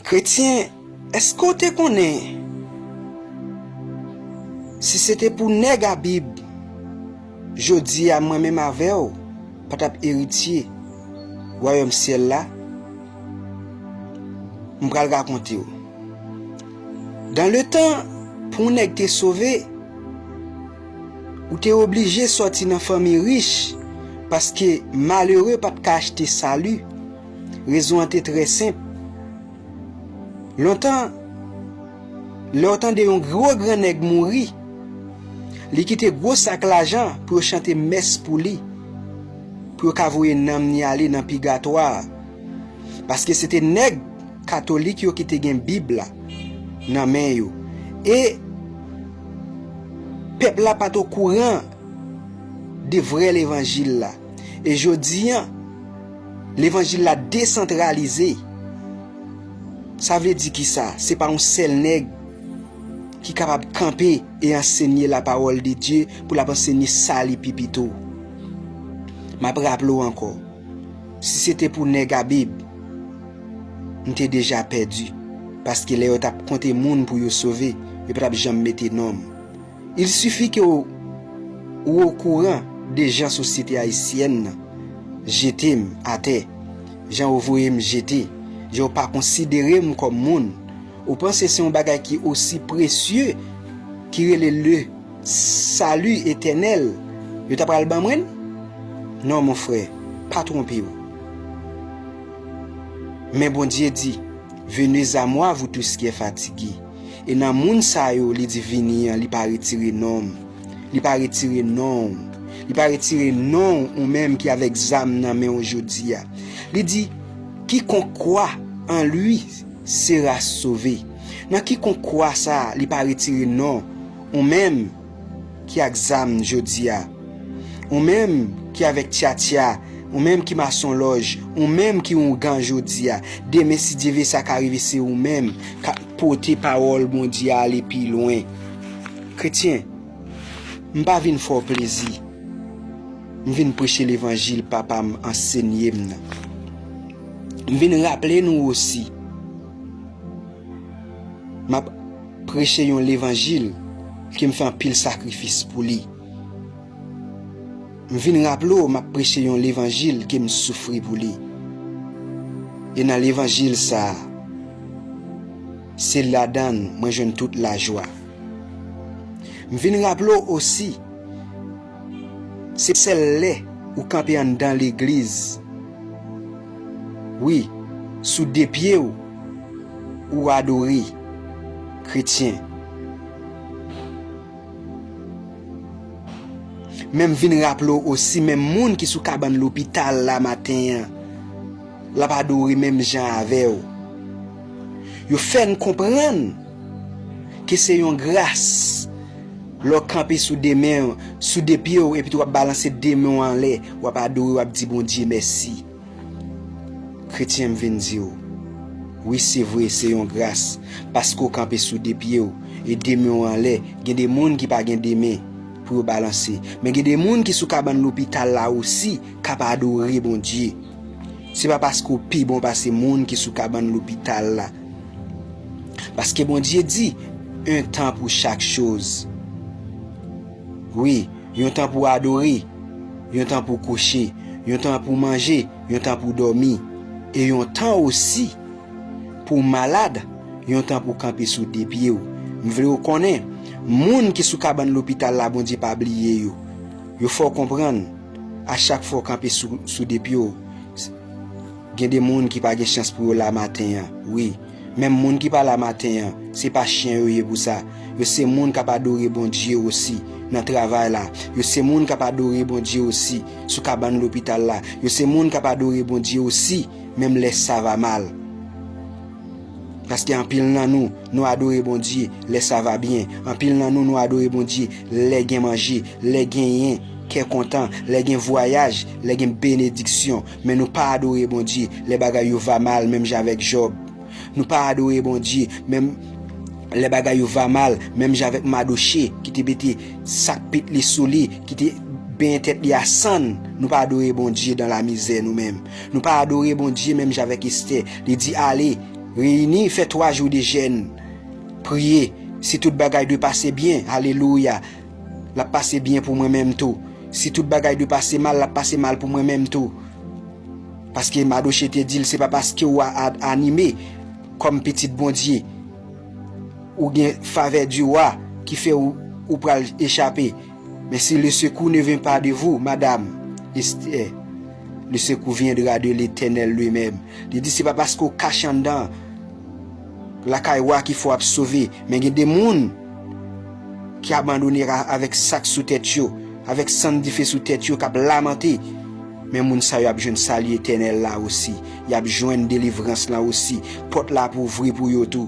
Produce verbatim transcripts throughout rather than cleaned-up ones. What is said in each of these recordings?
Kretyen, èske w te konnen si se te pou nèg a Bib, jodi a mwen menm avè w pa t ap eritye wayòm syèl la? M pral rakonte w. Dan le tan, pou yon nèg te sove, ou te oblije sòti nan fanmi rich, paske malere pa t ka achte sali. Rezon an te trè senp. Lontan, lè w tande yon gwo gran nèg mouri, li kite gwo sak lajan pou yo chante mès pou li, pou yo ka voye nanm ni ale nan pigatwa a. Paske se te nèg katolik yo ki te gen Bib la nan men yo. E pèp la pa t okouran de vrè levanjil la. E jodi a, levanjil la desantralize. Sa vle di kisa? Se pa yon sèl nèg ki kapab kanpe e ansenye lapawòl de Dye pou l ap ansenye sali pi pito. M ap raple w ankò, si se te pou nèg a Bib, m te deja pèdi, paske lè yo t ap konte moun pou yo sove, yo pa t ap janm mete non m. Il suffit que ou, ou okouran de jan sosyete ayisyèn nan jete m atè, jan yo voye m jete, jan yo pa konsidere m kòm moun. Ou panse se yon bagay ki osi presye ki rele le sali etènèl yo ta pral ban mwen? Non, mon frè, pa twonpe w. Men Bondye di, venez à moi, vous tous qui êtes fatigués. E nan moun sa yo, li di vini an, li pa retire non m. Li pa retire non w. Li pa retire non w, ou menm ki avèk zam nan men w jodi a. Li di, quiconque croit en lui sera sauvé. Nan quiconque croit sa a, li pa retire non w, ou menm ki ak zam jodi a. Ou menm ki avèk tyatya, ou menm ki masonlòj, ou menm ki oungan jodi a. Demen, si Dye vle, sa ka rive se ou menm k ap pote pawòl Bondye a ale pi lwen. Kretyen, m pa vin fè w plezi. M vin preche levanjil papa m ansenye m nan. M vin raple nou osi, m ap preche yon levanjil ke m fè anpil sakrifis pou li. M vin raple w, m ap preche yon levanjil ke m soufri pou li. E nan levanjil sa a, se ladan l mwen jwenn tout lajwa. M vin raple w osi, se sèl lè ou kanpe anndan legliz, wi, sou de pye w, ou adore, kretyen. Men m vin raple w osi, menm moun ki sou kabann lopital la maten an, l ap adore menm jan avè w. Yo fè n konprann ke se yon gras lè w kanpe sou de men w, sou de pye w, epi tou w ap balanse de men w anlè, w ap adore, w ap di Bondye mèsi. Kretyen, m vin di w, wi, se vre, se yon gras, paske w kanpe sou de pye w, e de men w anlè. Gen de moun ki pa gen de men pou yo balanse. Men gen de moun ki sou kabann lopital la osi k ap adore Bondye. Se pa paske w pi bon pase moun ki sou kabann lopital la. Paske Bondye di, un temps pour chaque chose. Wi, yon tan pou adore, yon tan pou kouche, yon tan pou manje, yon tan pou dòmi, e yon tan osi pou w malad, yon tan pou w kanpe sou de pye w. M vle w konnen, moun ki sou kabann lopital la, Bondye pa bliye yo. Yo fè w konprann, a chak fwa w kanpe sou, sou de pye w, gen de moun ki pa gen chans pou yo la maten an, wi. Menm moun ki pa la maten an, se pa chen yo ye pou sa. Yo se moun k ap adore Bondye osi nan travay la. Yo se moun k ap adore Bondye osi sou kabann lopital la. Yo se moun k ap adore Bondye osi, menm lè sa va mal. Paske anpil nan nou, nou adore Bondye lè sa va byen. Anpil nan nou, nou adore Bondye lè gen manje, lè genyen, kè kontan, lè gen vwayaj, lè gen benediksyon. Men nou pa adore Bondye lè bagay yo va mal, menm jan avèk Jòb. Nou pa adore Bondye menm lè bagay yo va mal, menm jan avèk Madoche ki te mete sak pit li sou li, ki te benyen tèt li a sann. Nou pa adore Bondye dans la misère nou menm. Nou pa adore Bondye menm jan avèk Estè. Li di, ale, Reyini, fè twa jou de jèn. Priye. Si tout bagay dwe pase byen, alelouya, l ap pase byen pou mwen menm tou. Si tout bagay dwe pase mal, l ap pase mal pou mwen menm tou. Paske Madoche te di l, se pa paske w a, a, anime kòm pitit Bondye, ou gen favè di wa ki fè ou, ou pral echape. Mais si le secours ne vient pas de vous, madame Esther, le secours viendra de l'Éternel lui-même. Li di, se pa paske w kache anndan lakay wa ki fè w ap sove, men gen de moun ki abandone a-, avèk sak sou tèt yo, avèk sann dife sou tèt yo, k ap lamante. Men moun sa yo ap jwenn sali etènèl la osi. Y ap jwenn delivrans lan osi. Pòt la ap ouvri pou yo tou.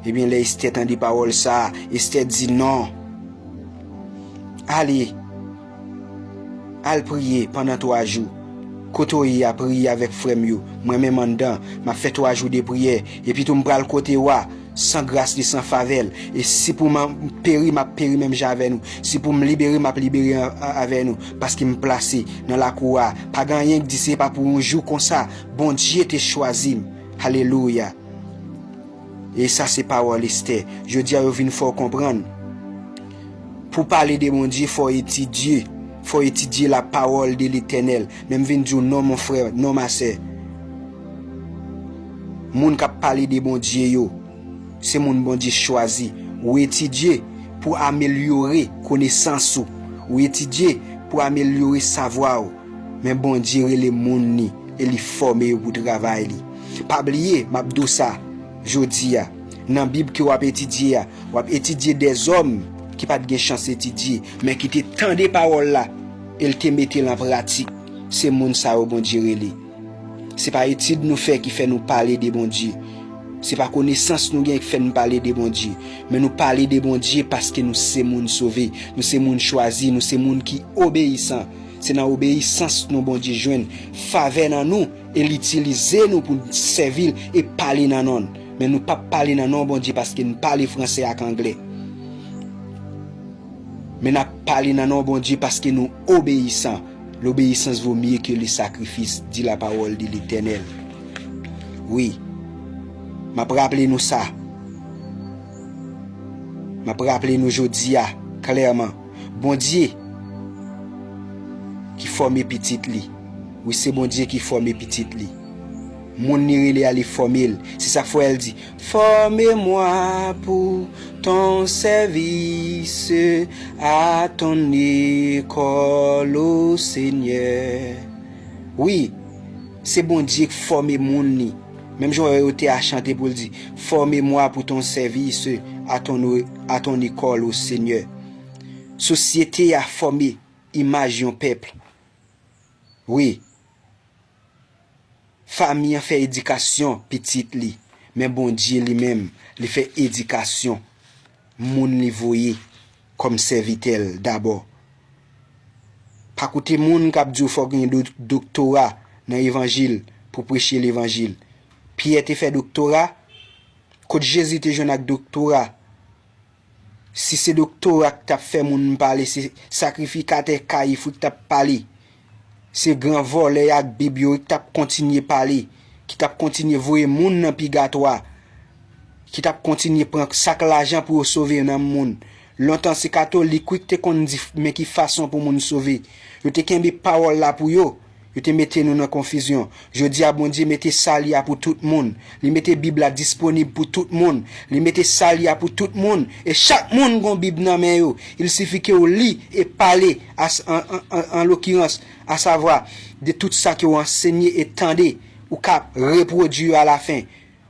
Ebyen, lè Estè tande pawòl sa a, Estè di, non. Ale, al priye pandan twa jou. Kote w ye a, priye avèk frè m yo. Mwen menm anndan, m ap fè twa jou de priyè. Epi tou, m pral kote wa, san gras li, san favè l. E si pou m peri, m ap peri menm jan avè nou. Si pou m libere, m ap libere a-, a-, avè nou. Paske m plase nan lakou a. Pa gen anyen k di se pa pou yon jou konsa. Bondye te chwazi m. Alelouya. E sa se pawòl Estè. Jodi a, yo vin fè w konprann. Pou pale de Bondye, fò w etidye. Fò w etidye la parole de l'Éternel. Men m vin di w, non, mon frè, non, ma sè. Moun k ap pale de Bondye yo, se moun Bondye chwazi. Ou etidye pou amelyore konesans ou. Ou etidye pou amelyore savwa w. Men Bondye rele moun li e li fòme yo pou travay li. Pa bliye, m ap di w sa jodi a. Nan Bib ke w ap etidye a, w ap etidye dèzòm ki pa t gen chans etidye, men ki te tande pawòl la e l te mete l an pratik. Se moun sa yo Bondye rele. Se pa etid nou fè ki fè nou pale de Bondye. Se pa konesans nou gen ki fè nou pale de Bondye. Men nou pale de Bondye paske nou se moun sove. Nou se moun chwazi. Nou se moun ki obeyisan. Se nan obeyisans nou Bondye jwenn favè nan nou e l itilize nou pou n sèvi l e pale nan non l. Men nou p ap pale nan non Bondye paske n pale franse ak anglè. Men n ap pale nan non Bondye paske nou obeyisan. L'obéissance vaut mieux que le sacrifice, dit la parole de l'Éternel. Wi, m ap raple nou sa. M ap raple nou jodi a, klèman, Bondye ki fòme pitit li. Wi, se Bondye ki fòme pitit li. Moun li rele a, li fòme l. Se sa k fè l di, forme-moi pour ton service, à ton école, ô Seigneur. Wi, se Bondye k fòme moun li. Menm jan yo te a chante pou l di, forme-moi pour ton service, à ton, à ton école, ô Seigneur. Sosyete a fòme imaj yon pèp. Wi. Fanmi an fè edikasyon pitit li, men Bondye li menm, li fè edikasyon moun li voye kòm sèvitè l dabò. Pa koute moun k ap di w fò w gen do-, doktora nan evanjil pou preche levanjil. Pyè te fè doktora? Kot Jezi te jwenn ak doktora? Si se doktora k t ap fè moun pale, se sakrifikatè Kayif wi k t ap pale. Se gran vòlè ak Bib yo wi k t ap kontinye pale, ki t ap kontinye voye moun nan pigatwa, ki t ap kontinye pran sak lajan pou yo sove nanm moun. Lontan se katolik wi k te konn di men ki fason pou moun sove. Yo te kenbe pawòl la pou yo. Yo te mete nou nan konfizyon. Jodi a, Bondye mete sali a pou tout moun. Li mete Bib la disponib pou tout moun. Li mete sali a pou tout moun. E chak moun gon Bib nan men yo. Il sifi ke w li e pale, as-, an, an, an, an lokirans, asavwa, de tout sa ke w ansenye e tande, ou ka repwodui yo alafen.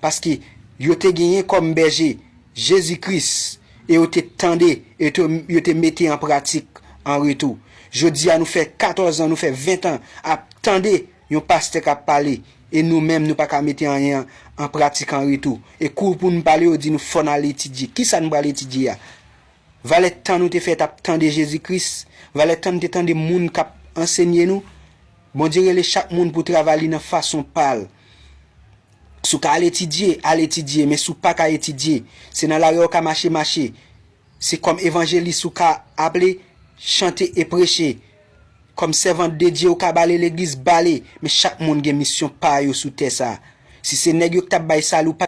Paske yo te genyen kòm bèje Jezi Kris, e yo te tande, e te, yo te mete an pratik an retou. Jodi a, nou fè katòz an, nou fè ven an ap tande yon pastè k ap pale, e nou menm, nou pa ka mete anyen an, an pratik an retou. E kou pou nou pale, yo di nou fò n al etidye. Kisa n pral etidye a? Valè tan nou te fè t ap tande Jezi Kris? Valè tan n te tande moun k ap ansenye nou? Bondye rele chak moun pou travay li nan fason pa l. Si w ka al etidye, al etidye, men si w pa ka etidye, se nan lari a w ka mache, mache. Se kòm evanjelis ou ka aple, chante e preche. Kòm sèvant de Dye ou ka bale legliz, bale, men chak moun gen misyon pa yo sou tè sa. Si se nèg yo k t ap bay sali, ou pa